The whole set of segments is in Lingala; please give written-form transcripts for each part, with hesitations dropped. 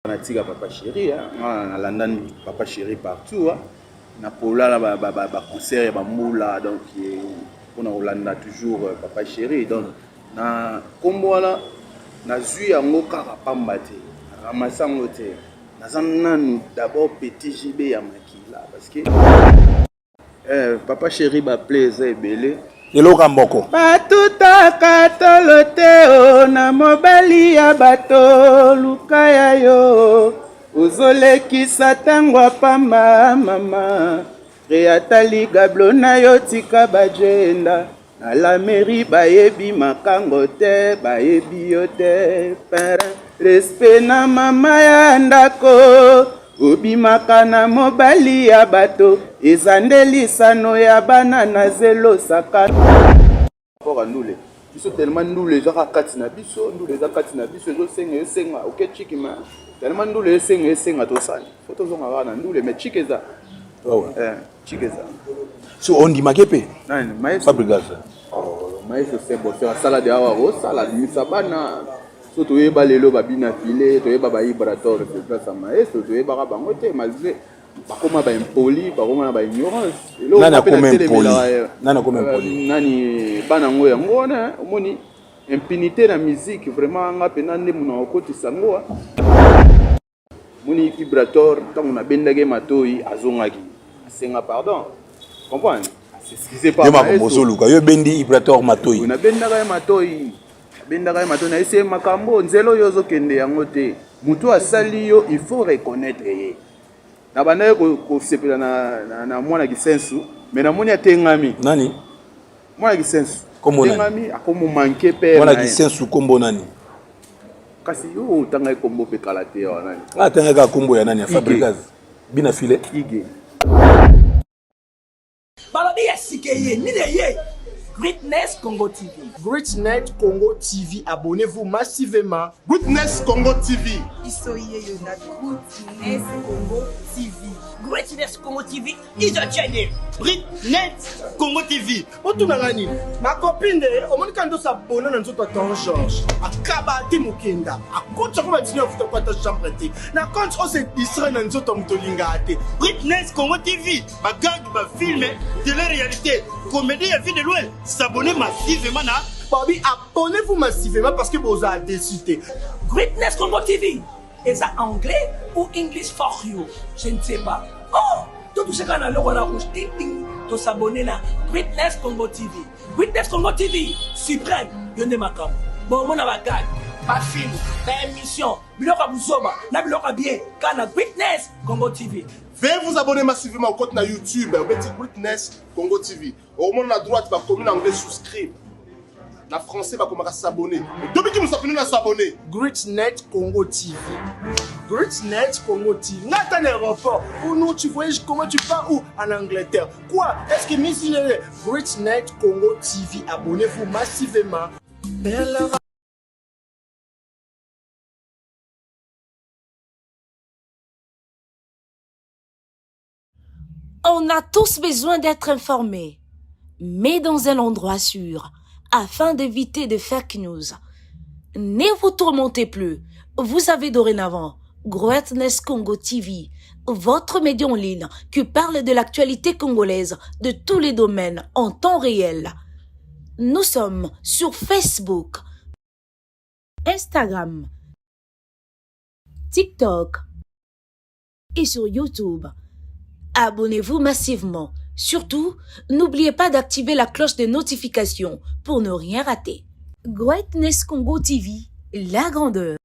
Natika papa chéri nga nalanda papa chéri partout na pola na ba concert ya bambula donc mpona kolanda toujours euh, papa chéri donc na nkombo wana nazwi yango kaka pamba te ramasa yango te naza nanu d'abord petit jb ya makila parce que Eh, papa chéri ba play eza ebele. Eloka moko. Batutaka tolo te o na mobali ya bato luka ya yo ozolekisa ntango ya pamba mama reatali gablo na yo tika bajenda na la mairie bayebi makango te bayebi yo te pere respect na mama ya ndako Obimaka na mobali ya bato eza nde lisano ya bana na zelo sakana. Pora ndule biso tellement ndule eza kaka kati na biso ndule eza kati na biso ezosenga esenga oke chiki ma tellement ndule esenga esenga tosali fo tozonga kaka na ndule mais chiki eza eh, chiki eza so ondimaki mpe nani maestro Fabregas oh, maestro c'est bon c'est asala de awa osala bimisa bana So toyeba lelo ba bina filet, toyeba ba ibrator sur place ya maestro, toyebaka bango te malgré bakoma ba impoli, bakoma na ba ignorance. Eloko Nani akoma impoli? Nani akoma impoli? Nani bana yango yango wana omoni impunité na musique vraiment nga pena nde muna okotisa ngo. Moni Ibrator tango na bendaki ye matoyi azongaki asenga pardon comprendre s'excuser pas. Yo makambo ozoluka yo bendi Ibrator matoyi. Na bendaka ye matoyi bendaka ye matoyi na ese makambo nzela oyo ozokende yango te moto asali yo il faut reconnaître ye na bandaki kosepela na, na, na mwana kisensu mais namoni atengami nani mwana kisensu kombo nani atengami akomo manke père mwana kisensu kombo nani Kasi yo otangaki kombo pe kala te awa nani? Nga atangaki kaka kombo ya nani ya Fabregas. Bina filet. Ige. Balobi ya sika eye nini eye? Greatness Congo TV. Greatness Congo TV, abonnez-vous massivement. Greatness Congo TV. Biso yeyo na Greatness Congo TV. Greatness Congo TV is a channel. Greatness Congo TV. Otuna nga nini? Ma copine de omoni kaka ndosa abona na nzoto ya ton George. Akaba te mokenda. Akotisa ko ba 19 afuta ko ata chambre te. Na compte o se distraire na nzoto ya moto olingaka te. Greatness Congo TV, ba gag, ba film, tele réalité, comédie ya vie de loin, s'abonner massivement na Babi abonnez-vous massivement parce que bozala déçu te. Greatness Congo TV eza anglais ou English for you, je ne sais pas. Oh, to touche kaka na logo na rouge ting ting, to s'abonner na Greatness Congo TV. Greatness Congo TV suprême, yo nde makambo. Bomona ba gag, ba film, ba émission, biloko ya buzoba na biloko ya bien kaka na Greatness Congo TV. Veuillez vous abonner massivement au compte na YouTube obeti Greatness Congo TV. Okomona na droite bakomi na anglais souscribe. Na français bakomaka s'abonner. Dobiki musapino na s'abonner. Greatnet Congo TV. Greatnet Congo TV. Nga ata na aéroport. Ou non, tu voyages comment tu pars où En Angleterre. Quoi Est-ce que Miss Greatnet Congo TV. Abonnez-vous massivement. On a tous besoin d'être informés, mais dans un endroit sûr, afin d'éviter de fake news. Ne vous tourmentez plus. Vous avez dorénavant Greatness Congo TV, votre média en ligne qui parle de l'actualité congolaise de tous les domaines en temps réel. Nous sommes sur Facebook, Instagram, TikTok et sur YouTube. Abonnez-vous massivement. Surtout, n'oubliez pas d'activer la cloche de notification pour ne rien rater. Greatness Congo TV, la grandeur.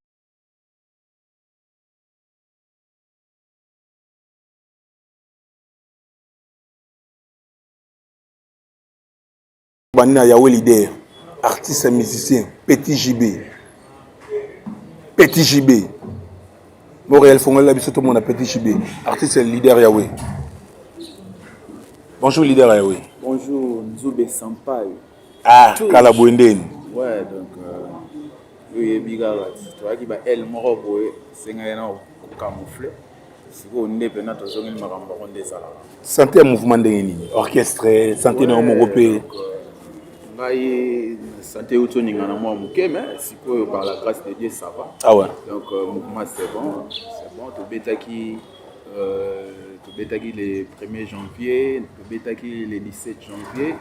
Banda Yahweh leader, artiste musicien, petit JB. Petit JB. Montréal fongola biso tout monde petit JB, artiste leader Yahweh. Bonjour leader Yahweh. Bonjour Nzube Sampaio. Ah, kala boyendeni. Ouais, donc euh, oyebi kaka toyaki ba aile moko boye esengaki na kocamoufle Sikoyo nde pena tozongeli makambo yango nde ezalaka. Santé ya mouvement ndenge nini? Orchestre, santé na yo moko pe. Ngai santé euti oningana mwa moke, mais sikoyo par la grâce de Dieu ça va. Ah ouais. Donc mouvement c'est bon, c'est bon. Tobetaki tobetaki le 1er janvier, tobetaki le 17 janvier.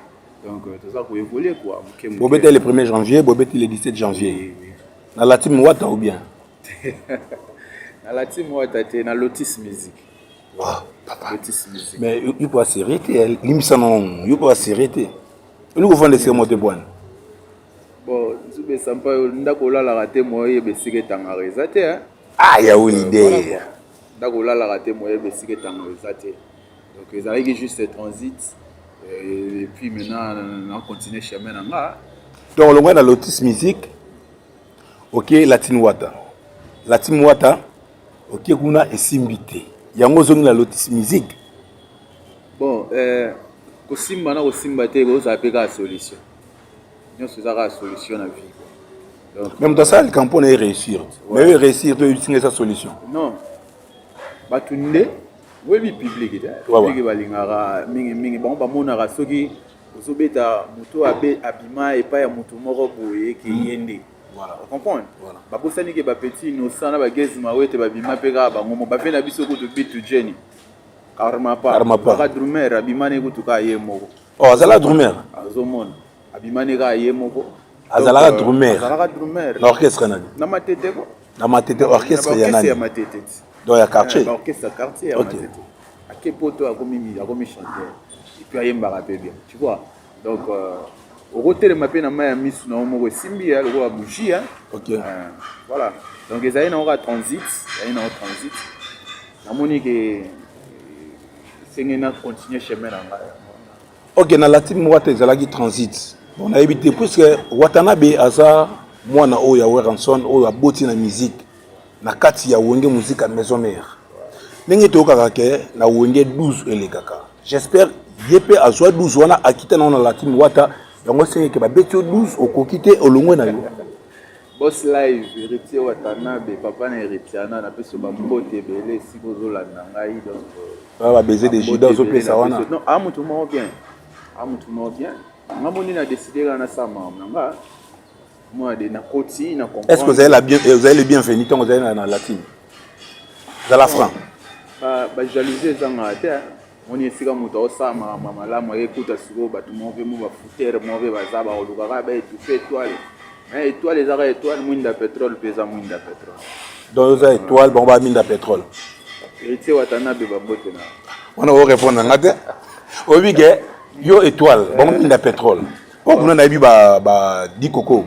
Donc toza koévoluer quoi, moke moke. Bobeti le 1er janvier, bobeti le 17 janvier. Oui. Na la team Wata ou bien? Na la team Wata te, na Lotis Music. Wow, papa. Lotis Music. Mais yo po aséré te, limbisa non, yo po aséré te. Olingi kofanda esika moko te bwana. Bon, Nzube Sampa, ndako olalaka te, moyo oyeba esika etangaka eza te, hein? Ah, ya Voilà, leader. quoi. Ndako olalaka te, moyo oyeba esika etangaka eza te. Donc ezalaki juste transit et puis maintenant na continuer chemin na nga. Donc olongwa na Lotis Music, ok, Latine Wata. Latine Wata, ok, kuna esimbi te. Yango ozongi na Lotis Music. Bon, kosimba na kosimba te kozala mpe kaka solution. Nyonso eza kaka solution na vie, quoi. Donc, Mais moto asala likambo mpo na ye réussir. Mais oyo réussir to ebisinga eza solution. Non, bato nde oyebi public te. Public balingaka mingimingi, bango bamonaka soki ozobeta moto abima epai ya moto moko boye eke ye nde. Ocomprendre? Babosani ke bapetit Innocent na bageze mawe ete babima mpe kaka bango mo bave na biso kutu bitu jeni Karmapa. Karmapa. Kaka drummer abima ne kutu kaka ye moko. Oh, azala drummer. Azomona abima ne kaka ye moko. Azalaka Donc, drummer. Azalaka drummer. Na orchestre nani? Na Matete ko. Na Matete, orchestre ya Na nani? ya Matete ti. Donc ya quartier. Ba orchestre ya quartier ya Matete. Ake poto akomi chanteur. Et puis ayembaka mpe bien. Tu vois? Donc okotelema mpe na mai ya misu na yo moko esimbi ya lokola bougie, hein? Voilà. Donc ezali nango kaka transit, ezali nango transit. Namoni ke esengeli na continuer chemin na ngai. Ok, na Latine Wata ezalaki transit. Bon, nayebi te, puisque Watanabe aza mwana oyo ya Werrason oyo aboti na musique na kati ya Wenge Musique ya Maison Mère. Ndenge toyokaka ke na Wenge 12 elekaka. J'espère ye mpe azwa 12 wana akita nango na Latine Wata, yango esengeke babeti yo 12 okoki te olongwe na yo. Boss Live, Héritier Watanabe, papa na Héritiana, napesi yo bambote ebele esika ozolanda ngai. Donc Wana babaiser de bambote Judas ebele ozopesa napesi wana. Non, a motu moko bien, a motu moko bien. Nga moni na décide kaka nasala makambo na nga mwa de nakoti na Est ce que ozali la bien, ozali le bienvenu ntango ozali na Latine? Zala franc. Bajalousie ezangaka te. Moni esika moto aosala makambo ya malamu, ayekuta sikoyo bato moko mpe mo bafutere moko mpe baza bakolukaka baétouffe étoile. Mais étoile ezaka étoile, mwinda pétrole mpe eza mwinda pétrole. Donc oza étoile, bango baminda pétrole. Héritier Watanabe, bambote na Wana orépondre na nga te. Oyebi ke yo étoile, bango minda pétrole, mpo kuna nayebi ba dikoko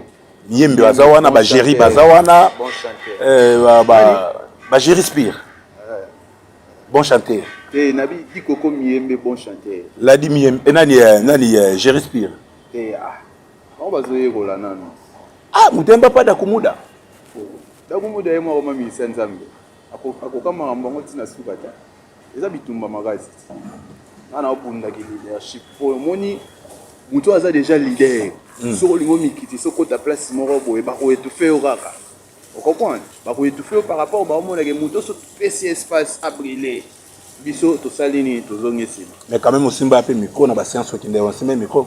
miyembe baza wana, bagéri baza wana. Bon chanteur. Bagéri spire, bon chanteur. Te, nabi Dikoko Miyembe, bon chanteur. Ladi miyembe, nani, nani, géri spire. Te, ah, bango bazoyekola nano. Ah, motemba pa dakumuda. Dakumuda ye moko mamisa Nzambe akoka makambo yango ntina suka te. Eza bitumba makasi nga na obundaki leadership po omoni moto aza déjà leader. Soki olingi omikiti, soki okota place moko boye, bakoétouffe yo kaka. Ocomprendre? Bakoétouffe yo par rapport baomonake moto so topesi espace abrille biso, tosali nini? Tozongi nsima. Mais quand même osimba mpe micro na baséance, okende osimba micro.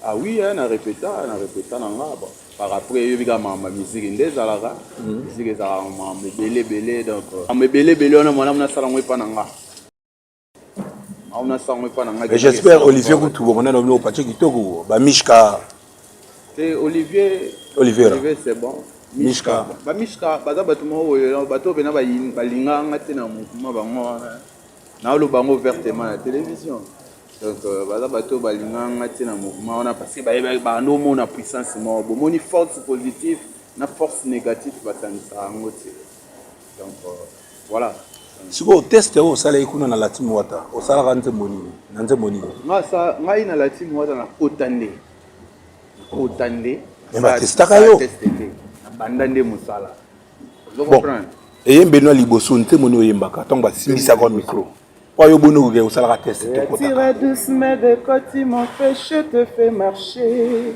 Ah oui, hein, na répéta, na répéta na nga. Bon, par après oyebi kaka makambo ya musique nde ezalaka, musique ezalaka makambo ebele ebele. Donc makambo ebele ebele wana mwana nasala yango epa na nga, makambo nasala yango epa na nga. Mais j'espère Olivier kutu bomonana bino opatie kitoko bamishka. Te, Olivier. Oliviera. Olivier c'est bon. Mishka. Bamishka baza bato moko boye, bato oyo mpena balingaka nga te na mouvement bango wana. Naoloba yango ouvertement na télévision. Donc baza bato oyo balingaka nga te na mouvement wana parce que bayebaki bando omona puissance moko bomoni force positive na force négative, basangisaka yango te. Donc voilà. Sikoyo test oyo osalaki kuna na Latine Wata, osalaka nzembo nini na nzembo nini? Ngai na Latine Wata nakota nde, nakota nde. Mais batestaka yo? Test te, nabanda nde mosala. Ozo Bon. comprendre? Eyembeli na liboso, nzembo nini oyembaka ntango basimbisaka micro po ayo boni okoke osalaka test te okotaka? Tire doucement de côté, mon péché te fait marcher.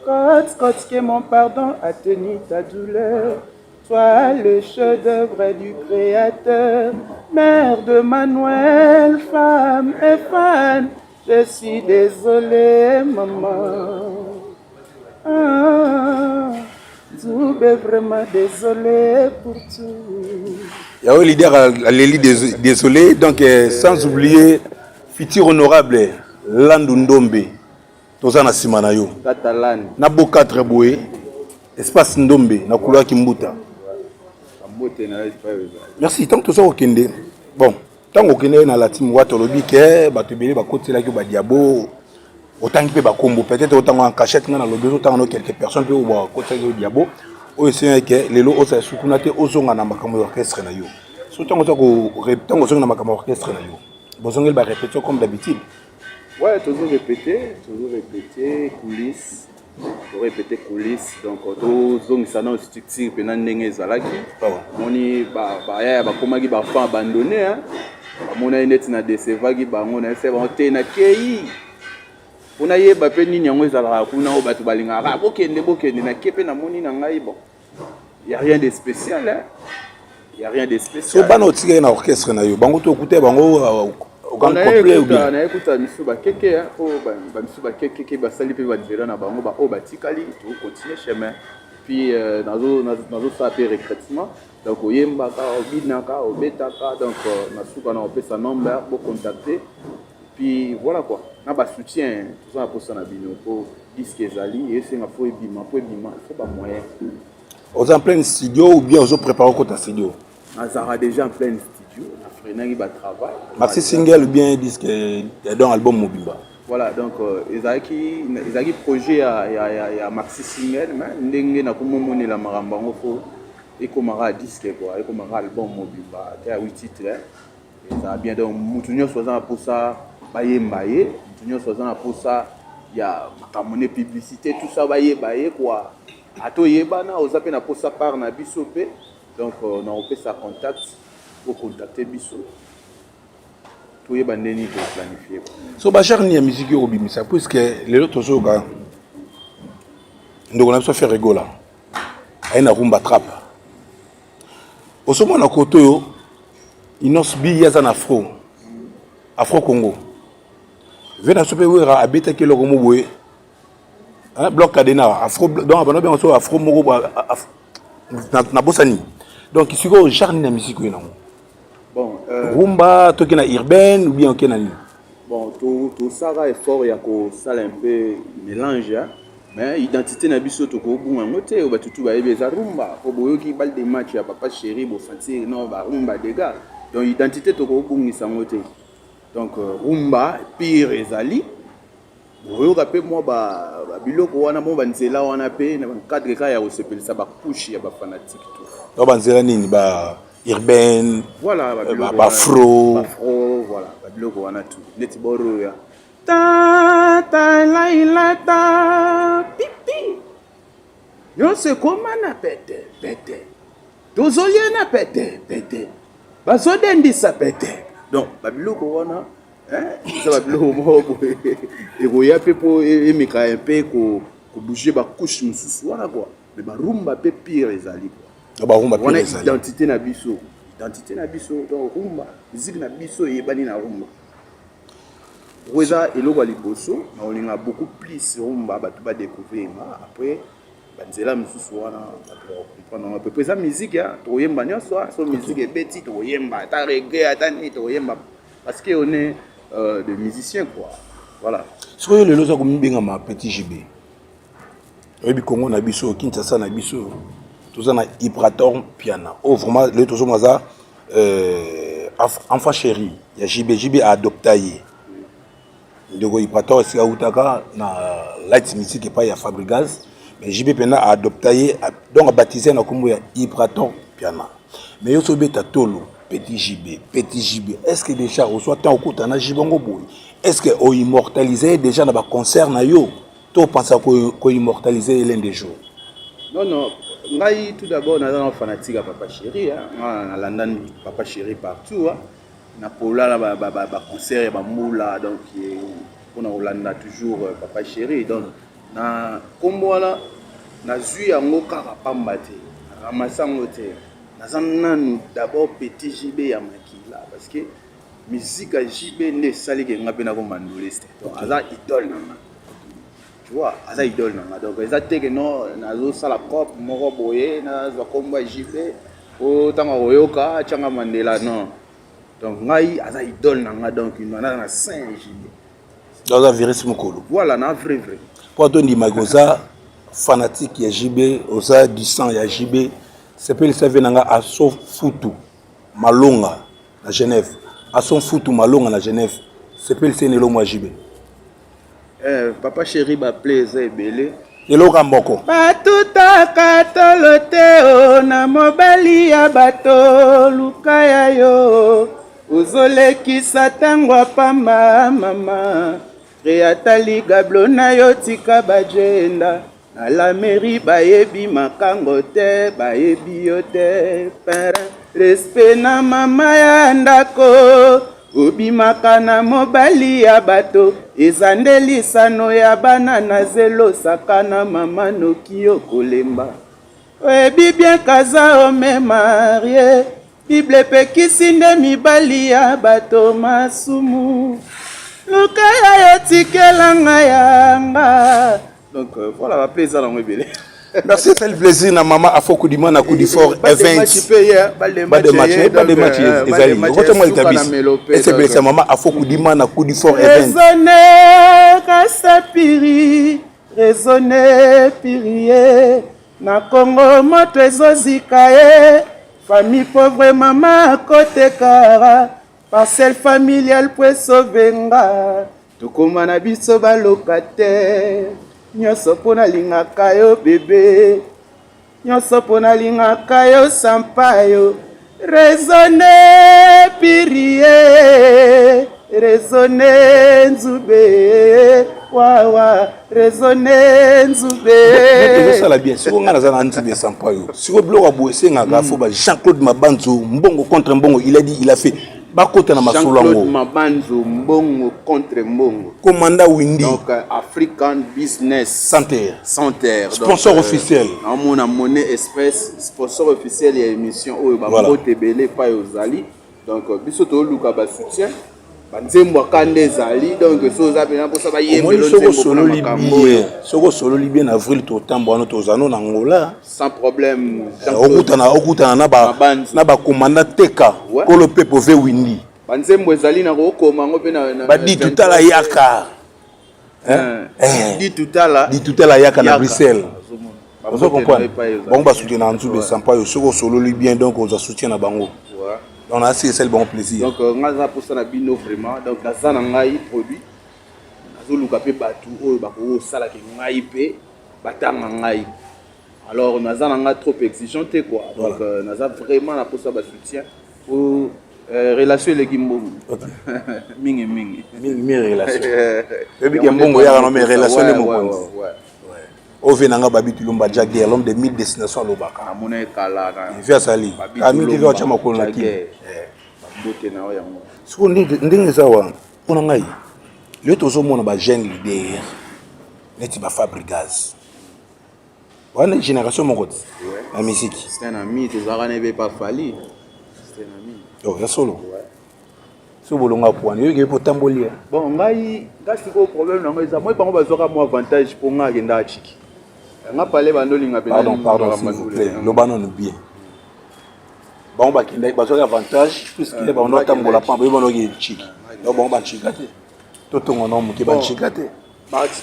Côte, côte, que mon pardon a tenu ta douleur. Toi, le chef-d'œuvre du Créateur, mère de Manuel, femme et fan, je suis désolé, maman. Tube vraiment désolé pour tout. Yahweh leader aleli désolé donc euh, sans oublier futur honorable Landu Ndombe toza na nsima na yo na bo 4 boye espace Ndombe na couloir Kimbuta. Merci tant toza kokende bon ntango okende na latime wata olobi ke bato ebele bakotiselaki yo badiabo otangi mpe bakombo peut-être otanga en cachette ngai nalobi ozotanga no quelques personnes mpe oyo bakotiselaki yo diabo oyo esengaki ke lelo ozala esu kuna te ozonga na makambo ya orchestre na yo so ntango oza ntango ozongi na makambo ya orchestre na yo bozongeli barépétition comme d'habitude. Ouais, tozo répéter, tozo répéter coulisses, to répéter coulisses donc tozongisa nano structure mpena ndenge ezalaki. Moni bayaya bakomaki bafan abandonné, hein. Bamonaki neti na decevaki bango, nayebisaki bango te nakei mpo nayeba mpe nini yango ezalaka kuna oyo bato balingaka ah, bokende bokende nake mpe namoni na ngai bon ya rien de spécial, hein. Ya rien de spécial. So bana otikaki na orchestre na yo bango to okuta bango complet ou bien? Nayekuta misusu bakeke po bamisusu bakekeke basali mpe banzela na bango, baoyo batikali tokontinue chemin. Puis nazosala mpe recrutement, donc oyembaka, obinaka, obetaka, donc na suka na kopesa number bocontacte. Puis voilà quoi, na basoutien toza na posa na bino po disque ezali esenga fo ebima, po ebima il faut bamoyen. Oza en plein studio ou bien ozo préparer okota studio? Nazalaka déjà en plein studio, nafreinaki batravail. Maxi single ou bien disque donc album mobimba? Voilà, donc ezalaki ezalaki projet ya maxi single, mais ndenge nakomomonela makambo yango fo ekomaka disque quoi, ekomaka album mobimba ata ya 8 titres ezala bien. Donc mutu nyonso aza na mposa bayemba ye, mutu nyonso aza na mposa ya makambo ne publicité tout ça bayeba ye quoi, ata oyebana oza mpe na mposa part na biso mpe donc nakopesa contact, ocontacte biso toyeba nde nini toplanifie. So bachar nini ya musique oyo obimisa, puisque lelo tozoyoka ndeko na biso Ferre Gola aye na rumba trap, osomona kote oyo Innoss B ye aza na afro afro Congo ve na biso mpe Wera abetaki eloko mo boye bloc cadena afro, donc bana benga so afro moko nabosani. Donc sikoyo genre nini ya musique oyo nango? Bon, rumba toke na urbaine ou bien oke na nini? Bon, tosala effort ya kosala un peu mélange, hein? Mais identité na biso tokobunga yango te, oyo bato tu bayebi eza rumba, po boyoki balle de match ya Papa Chéri, bosentir non barumba dega. Donc identité tokobungisa yango te. Donc rumba pire ezali, boyoka mpe mwa babiloko wana, mwa banzela wana mpe na cadre kaka ya kosepelisa bacouche ya bafanatike tout. Donc banzela nini? Ba urbaine? Voilà, bafro? Bafro, voilà, babiloko wana tout neti boro ya ta ta la ila ta pipi nyonso ekoma na pete pete, tozolia na pete pete, bazodendisa pete. Donc babiloko wana eza babiloko moko boye ekoya mpe mpo emeka mpe kobouge bacouche mosusu wana quoi, mais barumba mpe pire ezali quoi. Barumba wana identité na biso, identité na biso. Donc rumba, musique na biso eyebani na rumba oyo eza eloko ya liboso na kolinga beaucoup plus rumba, bato badécouvrir nga. Après banzela mosusu wana bato bakocomprendre yango mpe po eza musique ya tokoyemba nyonso. So musique ebeti tokoyemba, ata reggae ata nini tokoyemba, parce que on est des musiciens quoi, voilà. Sikoyo lelo oza komibengama Petit JB, oyebi Kongo na biso, Kinshasa na biso, toza na Ibrator Piana oyo vraiment lelo tozomona aza enfant chéri ya JB. JB aadopta ye. Ndeko Ibrator esika autaka na light music epai ya Fabrigaz, mais JB mpena aadopta ye, donc abaptise na nkombo ya Ibrator Piana. Mais yo so obeta tolo Petit JB, Petit JB, est ce que déjà ozwa ntango okutana na JB yango boye? Est ce que oimmortalise ye déjà na baconcert na yo to opensa koimmortalise ye l'un des jours? Non, non, ngai tout d'abord naza na fanatique ya Papa Chéri. Nga nalanda Papa Chéri partout, napola na baconcert ya bambula, donc mpona kolanda toujours Papa Chéri. Donc na nkombo wana nazwi yango kaka pamba te, ramasa yango te. Naza nanu d'abord Petit JB ya makila, parce que musique ya JB nde esaliki nga mpe nakoma nduliste, donc aza idole na nga. Tu vois, aza idole na nga. Donc eza te que non nazo sala cop moko boye nazwa kombo ya JB po tango akoyoka atia nga Mandela non. Donc ngai aza idole na nga donc naza na saint JB. Donc oza virus mukolo. Voilà, na vrai vrai. Po tondima ke oza fanatique ya JB, oza du sang ya JB. Sepelisa vie na nga aso futu malonga na Genève. Aso futu malonga na Genève. Sepelisa ye na elongo ya JB. Eh, papa chéri ba play eza ebele. Eloka moko. Batutaka tolo te o na mobali ya bato luka ya yo ozolekisa ntango ya pamba mama reata ligablo na yo tika bajenda na la mairie bayebi makango te bayebi yo te pere respect na mama ya ndako Obimaka na mobali ya bato eza nde lisano ya bana na zelo sakana mama noki okolemba oyebi bien kaza ome marie bible epekisi nde mibali ya bato masumu luka ya yo tikela nga yanga Donc euh, voilà, ba play eza nango ebele. Merci, c'est le plaisir na mama Afo Kudima na Kudifor Events. Ba de match, ba de match ezali. Okotia mwa litabisi. Esepelisa mama Afo Kudima na Kudifor Events. Raisonner kasapiri, raisonner pirie. Na Congo moto ezozika ye. Famille pauvre mama akotekara. Parcelle familiale po esauve nga. Tokoma na biso ba locataire nyoso po nalingaka yo bebe nyoso po nalingaka yo sampayo raisonne pirie raisonne nzube wawa raisonne nzube ezosala bien sikoyo ngai naza na nzube sampayo sikoyo biloko ya boye esengaka fo ba jean claude mabanzo mbongo contre mbongo il a dit il a fait bakota na masolo yango Jean-Claude Mabanzo mbongo contre mbongo commanda Windy donc euh, African Business Center Center sponsor donc, euh, officiel naomona Monnaie Express sponsor officiel ya émission oyo bambote ebele epai ozali donc euh, biso toluka ba soutien banzembo akanda ezali donc soki oza mpena mposa bayembelo soki osololi bien soki osololi bien na avril totambo wana tozano na angola sans problème eh, okutana okutana na ba na ba commandant teka kolo pepo ve windi banzembo ezali na kokoma yango mpe na badi tutala yaka eh? Eh. di tutala di tutala yaka na Bruxelles ozo comprendre bango basoutenir na nzube sampa yo soki osololi bien donc oza soutien na bango donc nasi esali bango plaisir donc euh, ngai naza mposa na bino vraiment donc naza na ngai produit nazoluka mpe bato oyo bakoki kosalaka ngai mpe batanga ngai alors naza na ngai trop exigeant te quoi donc euh, naza vraiment na posa ba soutien po euh, relation eleki mbongo mingi mingi mingi mingi relation oyebi ke mbongo eyaka no mais relation nde mokonzi oyo na nga babi tulumba jaguer l'homme de mille destination alobaka namona ekala na vi asali mingi vi atya makolo na kini bambote na yo yango sikoyo ndenge eza wana mpo na ngai lelo tozomona ba jeune leader neti ba fabrigaz wana génération moko te na musique c'est un ami tozalaka na ebe pa fali c'est un ami oh ya solo so bolonga pwani yoki mpo otamboli ye bon ngai ngai sikoyo problème na ngai eza moi bango bazwaka mwa avantage mpo ngai akendaka chiki nga pale bandolinga pardon pardon s'il vous plaît loba nanu bien bango bakendaki bazwaki avantage puisque bango batambola pamba yo bandoki chiki donc bango bachika te totonga nao moke bachika te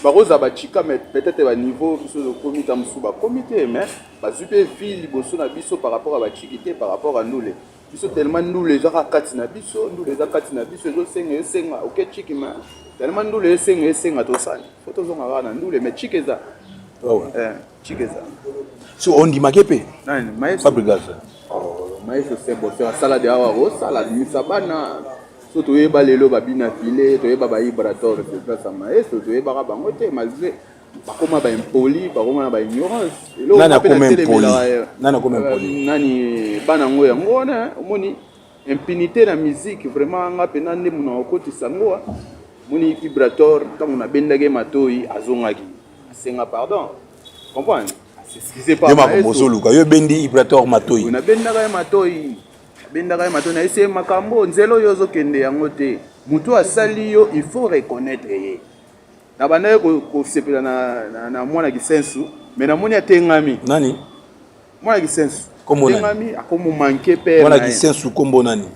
bakozala bachika mais peut-être baniveau biso tokomi ta mosusu bakomi te mais bazwi mpe vie liboso na biso par rapport ya bachiki te par rapport ya ndule biso tellement ndule eza kaka kati na biso ndule eza kati na biso ezosenga esenga oke chiki ma tellement ndule esenga esenga tosani fo tozonga kaka na ndule mais chiki eza eh, chiki eza so ondimaki mpe fabrigas oh, maestro sebo asala de awa osala bimisa bana So toyeba lelo ba bina filet, toyeba ba ibrator sur place ya maestro, toyebaka bango te malgre bakoma ba impoli, bakoma na ba ignorance. Eloko Nani akoma impoli? Eh, Nani akoma impoli? Euh, nani bana ngo yango wana omoni impunité na musique vraiment nga pena nde muna okotisa ngo moni ibrator ntango nabendaki matoyi azongaki asenga pardon comprendre s'excuse pas yo makambo ozoluka yo obendi ibrator matoyi nabendaka ye matoyi Abendaka ye matoi nayebisi ye makambo nzela oyo ozokende yango te moto asali yo il faut reconnaître ye. Nabandaki kosepela na, na, na mwana Kisensu mais namoni atengami. Nani? Mwana Kisensu. Kombo nani? Atengami akomo manquer père. Mwana Kisensu kombo nani?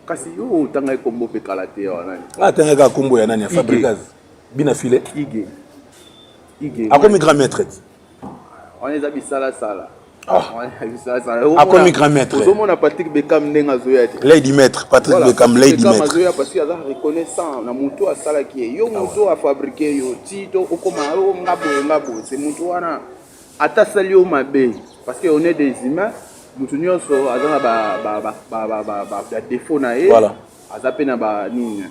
Kasi yo otangaki kombo pe kala te awa nani? Nga atangaki kaka kombo ya nani ya Fabregas. Bina filet. Ige. Ige. Akomi grand maître. Wana eza bisalasala. Ah. Akomi grand maître. Ozomona Patrick Beckham ndenge azoya te. Lady maître, Patrick voilà. Beckham lady maître. Azoya parce que aza reconnaissant na moto asalaki ye. Yo moto ah a fabriquer yo ti to okoma o nga boye nga boye. C'est moto wana ata asali yo mabe parce que on est des humains. Moto nyonso aza na ba ba ba ba ba ba, ba défaut na ye. Voilà. Aza pe na ba nini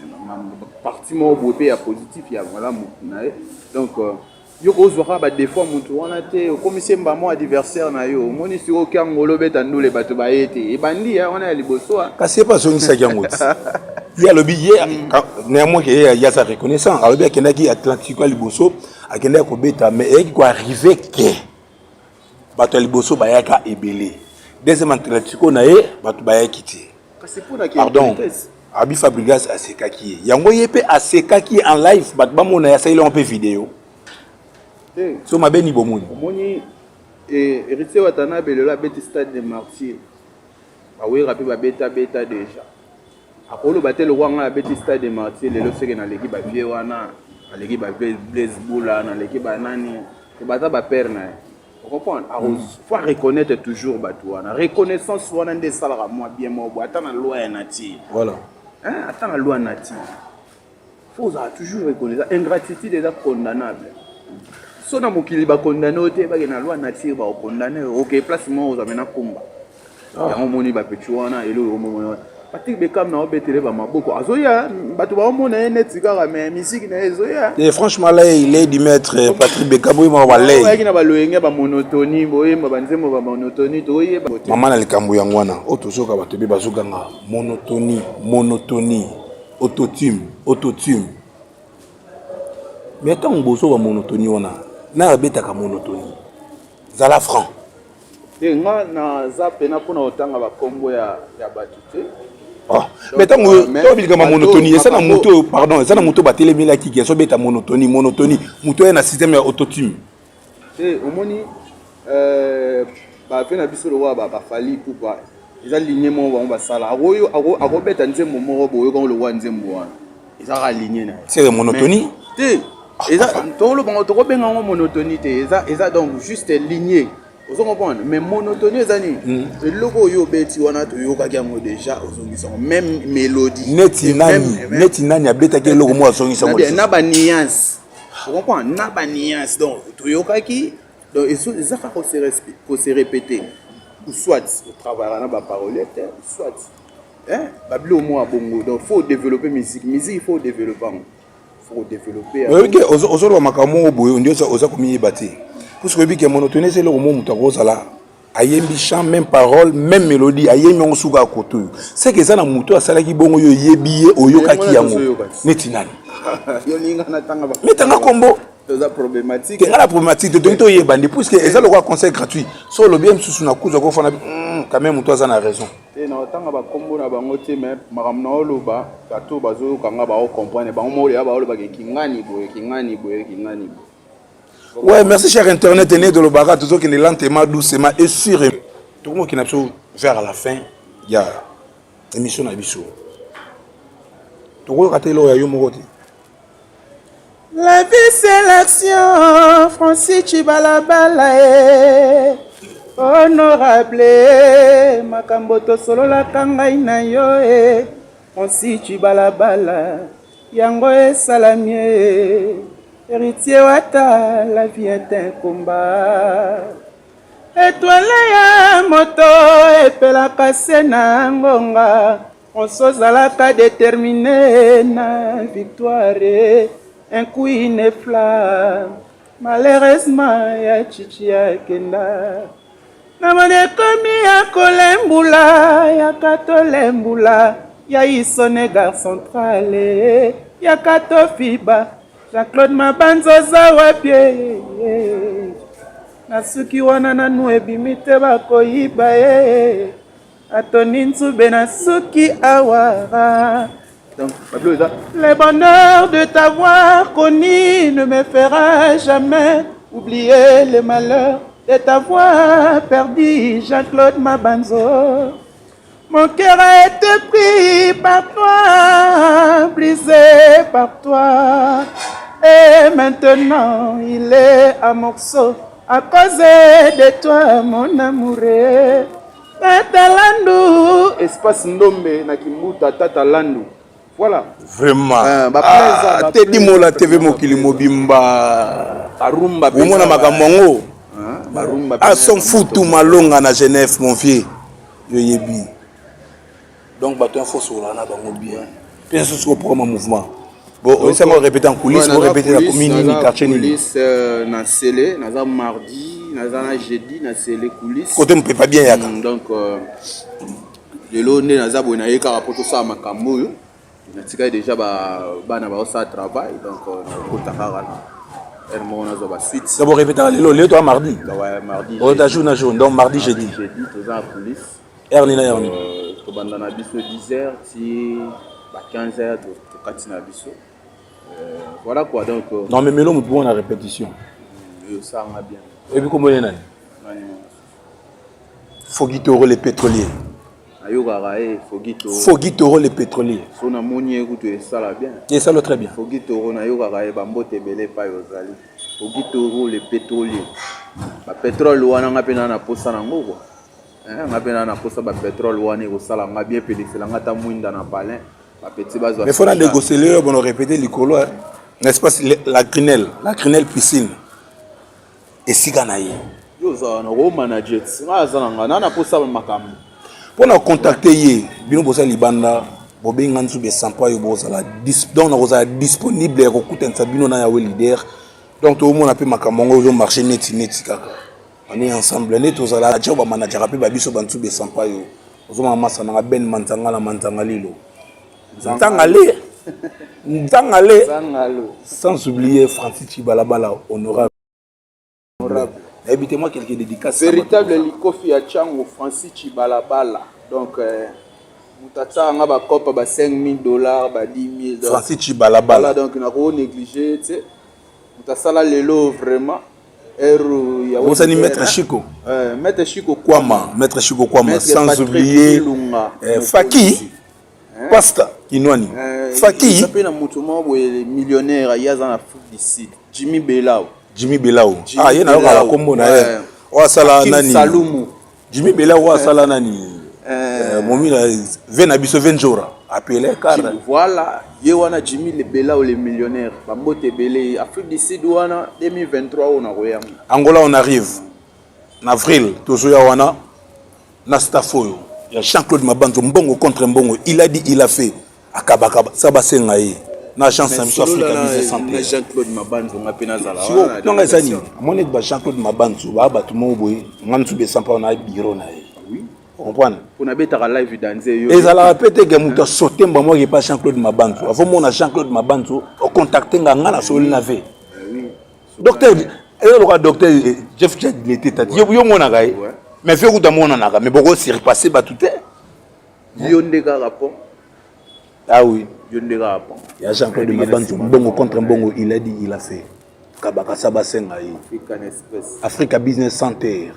partie moko boye pe ya positif ya malamu na ye. Donc euh, Yo kozwa kaka ba defaut ya mutu wana te, okomisi ye mbamo adversaire na yo. Omoni sikoyo oke Angola obeta ndule bato baye te. Ebandi ya wana ya liboso. Ah. Kasi ye pe azongisaki yango ti. Ye alobi ye néanmoins que ye aza reconnaissant, alobi akendaki Atlantico ya liboso, akendaki kobeta mais eyaki ko arriver que bato ya liboso bayaka ebele. Deuxième Atlantico na ye bato bayaki te. Pardon. Abi Fabregas asekaki ye. Yango ye pe asekaki ye en live bato bamona ye asaleli yango pe video. Te. So mabe ni bomoni. Omoni eh, Héritier Watanabe lelo abeti stade de martyr. Bawera pe babeta beta déjà. Akoloba te lokola ngai abeti stade de martyr lelo seke naleki ba vieux wana, naleki ba Blaise Bula, naleki ba nani, baza ba père na ye. Ocomprendre? Mm. Faut reconnaître toujours bato wana. Reconnaissance wana nde esalaka mwa bien moko boye ata na loi ya nature. Voilà. Hein? Ata na loi ya nature. Faut ozala toujours reconnaissant. Ingratitude eza condamnable. So na mokili ba condamne yo te bake na loi nature ba condamne yo. Ok, place moko ozala mena kumba. Ah. Yango omoni ba petit wana eloko omoni wana. Patrick Beckham na obetele ba maboko azoya bato baomona ye neti kaka mais musique na ye ezoya. Et franchement là il est du maître euh, Patrick Beckham oyo mwa balei. Oyaki na baloyenge ba monotonie boyemba ba nzembo ba monotonie toyeba. Mama na likambo yango wana oyo tozoka bato be bazoganga monotonie monotonie autotune autotune mais ntango bozoba monotonie wana nayo abetaka monotonie zala franc. Te nga naza pena pona kotanga ba kombo ya ya batu te. Oh. Mais ntango ntango bilika ma monotonie eza na moto oyo pardon eza na moto batelemelaki ke azobeta monotonie monotonie moto oyo na système ya autotune. Te omoni euh, ba na biso lokola ba Fally Ipupa eza ligne moko bango basala akoyo akobeta nzembo moko boye oyoka lokola nzembo wana eza kaka ligne na ye. C'est monotonie? Te eza tokoloba ngo tokobenga yango monotonie te eza eza donc juste ligne. Ozo comprendre mais monotonie eza nini mm. eloko oyo obeti wana toyokaki yango déjà ozongisa yango même mélodie neti nani neti nani abetaki eloko moko azongisa yango na ba nuance o comprendre na ba nuance donc toyokaki donc eza kaka ko se répéter ou soit otravaillera na ba parolier te ou soit hein babiloko moko ya bongo donc faut développer musique musique il faut développer yango. Oyebi ke ozoloba makambo moko boye ondi oza komiyeba te puisque oyebi ke monotonie eza eloko moko moto akozala ayembi chant même parole même mélodie ayembi yango suka ya koto oyo seke eza na moto asalaki bongo yo oyebi ye oyokaki yango neti nani metanga kombo problématique nga na problématique te toki toyeba nde puisque eza lokola conseil gratuit so olobi ye mosusu na kuzu akofana hmm, quand même moto aza na raison Te na otanga ba kombo na bango te mais makambo na oloba bato oyo bazoyoka nga bao comprendre bango moko deja baoloba ke kingani boye kingani boye kingani boye. Ouais, merci cher internet ene tolobaka tozokende lentement doucement et sûr tokomokenda biso vers la fin ya émission na biso tokoyoka te eloko ya yo moko te La vie c'est l'action, Francis Chibalabala eh. Honorable, makambo tosololaka ngai na yo eh. Francis Chibalabala, yango esalami eh. Héritier Wata, la vie est un combat. Etoile ya moto epelaka se na ngonga. Onso zalaka determine na victoire un coup une flamme malheureusement ya chichi akenda na moni ekomi ya kolembula yaka tolembula ya isone gare centrale yaka tofiba Jean-Claude Mabanza oza wapi nasuki wana nanu ebimi te bakoyiba ye Atoni nzube na suki awa. Donc babilo eza. Le bonheur de t'avoir connu ne me fera jamais oublier le malheur de t'avoir perdu Jean-Claude Mabanzo. Mon cœur a été pris par toi, brisé par toi. Et maintenant, il est à morceaux à cause de toi, mon amoureux. Tata Landu. Espace Ndombe na Kimbuta, Tata Landu. Voilà. Vraiment. Euh, ba ah, ba Teddy Mola TV mokili mobimba. Barumba. Omona makambo yango. Barumba. Ah, son foutu malonga na Genève mon vieux. Yo yebi. Donc bato ya fosola na bango bien. Pesa susu ko programme mouvement. Bon, oyebisa ngo répéter en coulisses, bo répéter na commune nini, quartier nini. Coulisses euh, na Sele, naza mardi, naza na jeudi na Sele coulisses. Côté mopepa bien yaka. Mm, donc euh, lelo nde naza boye naye kaka mpo tosala makambo oyo natikali déjà bana baosala travail donc euh, nakota kaka na heure moko nazwa basuite. D'abord répétaka lelo, lelo toa mardi. Ouais, mardi. Ota jour na jour, donc mardi jeudi. Jeudi toza na coulisse. Heure nini na heure nini? Euh, tobanda na biso 10 heures ti ba 15 heures tokati na biso. Euh, voilà quoi donc. Euh, non mais melo motu na répétition. Osanga bien. Oyebi kombo ye nani? Fogi Toro le pétrolier. Ayokaka ye Fogi Toro. Fogi Toro le pétrolier. So namoni ye kutu esala bien. Esala très bien. Fogi Toro nayokaka ye bambote ebele epai ozali. Fogi Toro le pétrolier. Ba pétrole wana nga mpe na na posa nango quoi. Eh, nga mpe na na posa ba pétrole wana ekosala nga bien pelisela nga ata mwinda na palin ba petit bazwa. Mais faut na négocier lelo bono répéter likolo hein. N'est-ce pas la grinelle, la grinelle piscine. Esika na ye. Yo oza na ko manager nga aza na nga na na posa makambo. Mpo na contacter ye bino boza libanda bobenga nzube sampa yo bozala donc nakozala disponible ya kokutanisa bino na yawe leader donc tokomona mpe makambo yango ezo marche neti neti kaka On est ensemble nde tozala jo ba managera pe ba biso ba ntsube sampayo ozomona masa nanga Ben Manzanga na Manzanga lilo Nzanga le Nzanga le sans oublier Francis Chibalabala honorable nayebi te moi quelques dédicaces véritable likofi ya Chango Francis Chibalabala donc euh, moto atiaka nga bakopa ba 5000 dollars ba 10 000 Francis Chibalabala voilà donc nako négliger tu sais moto asala lelo vraiment Obosani maître Chico. Euh, maître Chico Kwama, maître Chico Kwama, sans Patrick oublier euh, Faki, hein? Pasta Kinwani. Euh, Faki. Ça peut na moto moko boye millionnaire ya za na Afrique du Sud, Jimmy Belao. Jimmy Belao. Ah, ye na yoka kombo na ye. Oyo asala nani? Salumu. Jimmy Belao oyo asala nani? Euh, momi na ve na biso ve njora apele car voilà ye wana Jimmy le Belao le millionnaire bambote ebele Afrique du Sud wana 2023 oyo nakoyanga Angola on arrive na avril tozoya wana na staff oyo ya Jean-Claude Mabanzo mbongo contre mbongo il a dit il a fait akabakaba sa basenga ye na agence na biso Africa Business Center na Jean-Claude Mabanzo nga pe nazala wana nanga eza nini amoni ete ba Jean-Claude Mabanzo ba bato moko boye nga nsubi esampa na bureau na ye comprendre mpo nabetaka live danze yo ezalaka mpe te ke moto asote mba moko epa Jean-Claude Mabanzo avomona Jean-Claude Mabanzo ocontacte nga nga nasoli na ve docteur eza lokola docteur eh, Jeff Chadilete tati yo monaka ye mais fe kuta monanaka mais boko surpasse bato te yo nde kaka po ah oui yo nde kaka po ya Jean-Claude Mabanzo mbongo contre mbongo il a dit il a fait kabaka sa basenga ye African Express Africa Business Center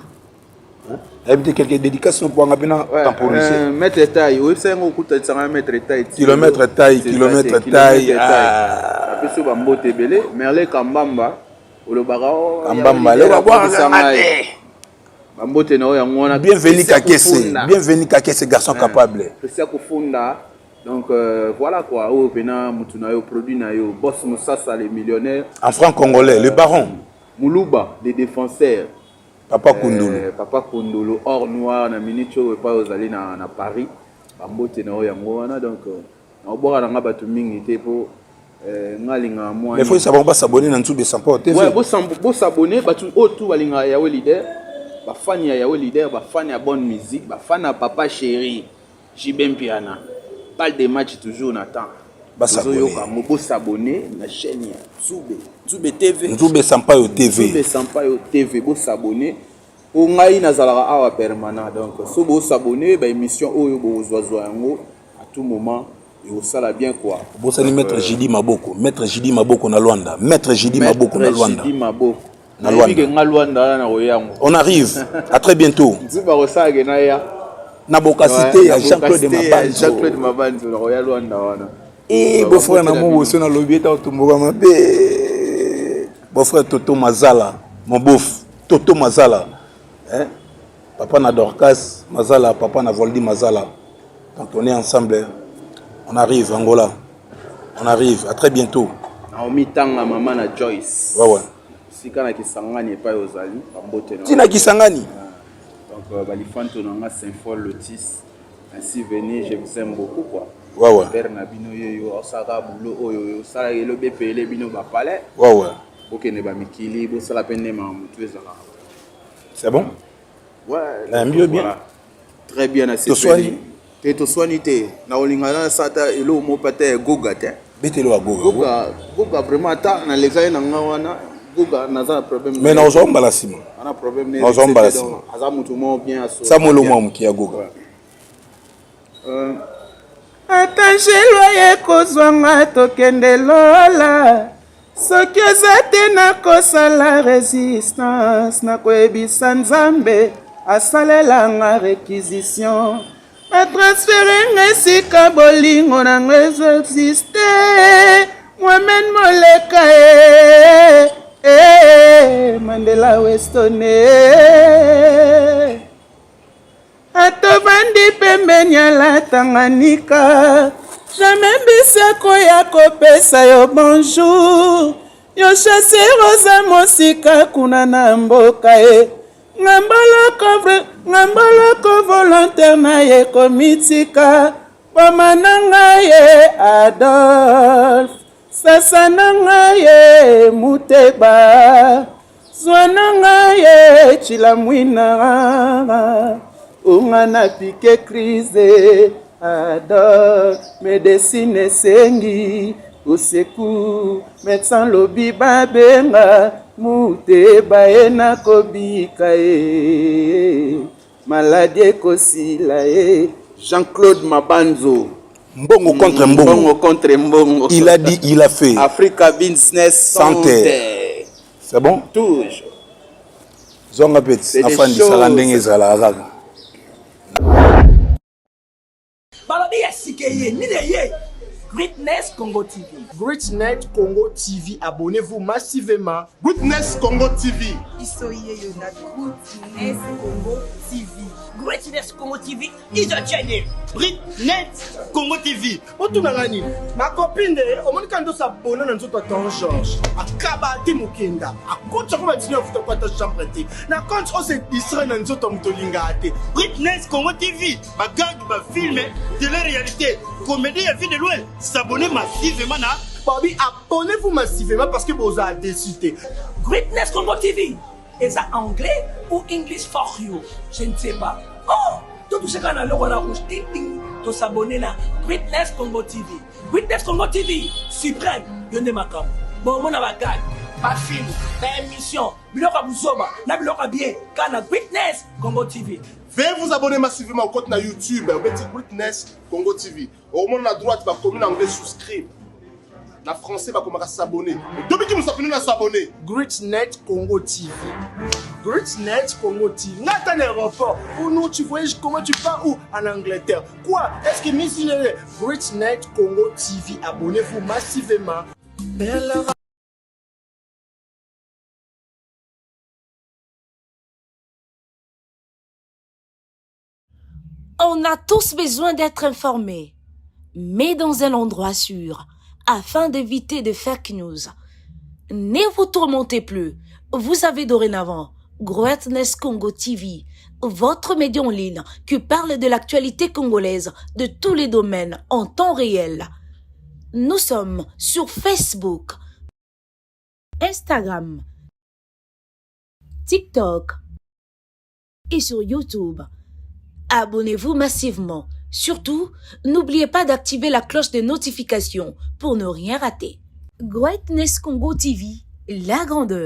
nayebi te quelque dédicace mpo anga mpena temporiser euh, maître taille oyebisa yango okutanisanga na maître taille kilomètre taille kilomètre taille apesi yo bambote ebele merle kambamba olobaka oh, kambamba lobabwakisanga ye bambote na yo yango wana bienvenu kakese bienvenu kakese garçon capable christian kofunda donc euh, voilà quoi oyo mpena mutu na yo produit na yo boss mosasa le millionnaire en franc congolais euh, le baron muluba le défenseur papa kundulu euh, papa kundulu or noir na minute oyo epai ozali na, na paris bambote na yo yango wana donc euh, naobwaka na nga bato mingi te mpo eh, nga alingaka mwa mais faut bango basabone na nzube sampo te ouais, bosabone bato oyo tu balingaka yawe leader bafani ya yawe leader bafani ya bonne musique bafani ya papa chéri JB Mpiana parle de match toujours na temps tozoyoka yango bosabone na chaîne ya Nzube Nzube TV Nzube Sampaio TV Nzube Sampaio TV bosabone po ngai nazalaka awa permanent donc so bosabone ba émission oyo bokozwazwa yango à tout moment. Ekosala bien quoi. Obosani maître Jidi Maboko, maître Jidi Maboko na Luanda, maître Jidi Maboko na Luanda. Jidi Maboko. Na Luanda. Nayebi ke nga Luanda wana nakoya yango. On arrive. À très bientôt. Nzambe akosala ke naya. Na bokasite ya Jean-Claude Mabanzo. Jean-Claude Mabanzo nakoya Luanda wana. Eh, beau frère na mon boso na lobi eta otomboka mabe. Beau frère Toto Mazala, mon beauf. Toto Mazala. Hein? Papa na Dorcas Mazala, papa na Voldi Mazala. Donc on est ensemble. On arrive Angola. On arrive. À très bientôt. Naomi Tanga, maman na Joyce. Ouais ouais. Sika na Kisangani epai ozali, bambote na. Tina Kisangani. Donc euh, balifanto na nga Saint-Paul Lotis. Ainsi venez, je vous aime beaucoup quoi. Ouais ouais. Père na bino yoyo osaka boulot oyo osala elobe pele bino ba palais. Ouais ouais. Bokende ba mikili, bosala pe ndema mutu ezalaka. C'est bon? Ouais. Nayambi yo bien. Très bien na Toswani. Te toswani te. Na olinga na sata eloko moko ata ya goga te. Betelo ya goga. Goga, goga vraiment ata na leka ye na nga wana. Goga naza na problème. Mais na ozwa mbala sima. Ana problème ne. Na ozwa mbala sima. Aza mutu moko bien aso. Samuel mwa muki ya goga. Euh. Ata njelo ye kozwa nga tokende lola. Soki oza te nakosala resistance, nakoyebisa Nzambe asalela nga requisition, atransfere nga esika bolingo na nga ezo existe. Mohamed Moleka eh, eh, Mandela Weston eh. Atovandi pembeni ya la Tanganyika, jamais mbisi akoya kopesa yo bonjour. Yo chasseur oza mosika kuna na mboka e ngamboloko volontaire na ye komitika boma na ngai ye Adolphe sasa na ngai ye Muteba Zwa na nga ye Tshilamwina Onga na pique crise Adore medecine esengi au secours Médecin lobi babenga Muteba ye nakobika ye Maladie ekosila ye Jean-Claude Mabanzo Mbongo contre mbongo. Mbongo contre mbongo. Il a dit, il a fait. Africa Business Center. C'est bon? Toujours. Zonga petit, afandisaka ndenge ezalaka kaka. Balobi ya sika eye nini eye? Greatness Congo TV. Greatness Congo TV, abonnez-vous massivement. Greatness Congo TV. Biso yeyo na Greatness Congo TV. Greatness Congo TV is a channel. Greatness Congo TV. Otuna nga nini? Ma copine de omoni kando s'abonner na nzoto ya Ton Georges. Akaba te mokenda. Akotisa ko ba 19 futa ko ata chambre te. Na compte o se distraire na nzoto ya moto olingaka te. Greatness Congo TV. Ba gag, ba film, télé-réalité, comédie ya vie de loin. S'abonner massivement na Babi, abonnez-vous massivement parce que boza déçu te. Greatness Congo TV. Eza anglais ou English for you? Je ne sais pas. Oh, to touche kaka na loko na rouge ting ting to s'abonner na Greatness Congo TV. Greatness Congo TV suprême yo nde makambo. Bomona ba gag, ba film, ba émission, biloko ya buzoba na biloko ya bien kaka na Greatness Congo TV. Veuillez vous abonner massivement au compte na YouTube obeti Greatness Congo TV. Okomona na droite bakomi na anglais souscribe. Na français bakomaka s'abonner. Dobiki mosapi na s'abonner. Greatnet Congo TV. Greatnet Congo TV. Nga ata na aéroport. Ou nous tu voyages comment tu pars où En Angleterre. Quoi Est-ce que Miss Greatnet Congo TV. Abonnez-vous massivement. On a tous besoin d'être informés, mais dans un endroit sûr, afin d'éviter de fake news. Ne vous tourmentez plus. Vous avez dorénavant Greatness Congo TV, votre média en ligne qui parle de l'actualité congolaise de tous les domaines en temps réel. Nous sommes sur Facebook, Instagram, TikTok et sur YouTube. Abonnez-vous massivement. Surtout, n'oubliez pas d'activer la cloche de notification pour ne rien rater. Greatness Congo TV, la grandeur.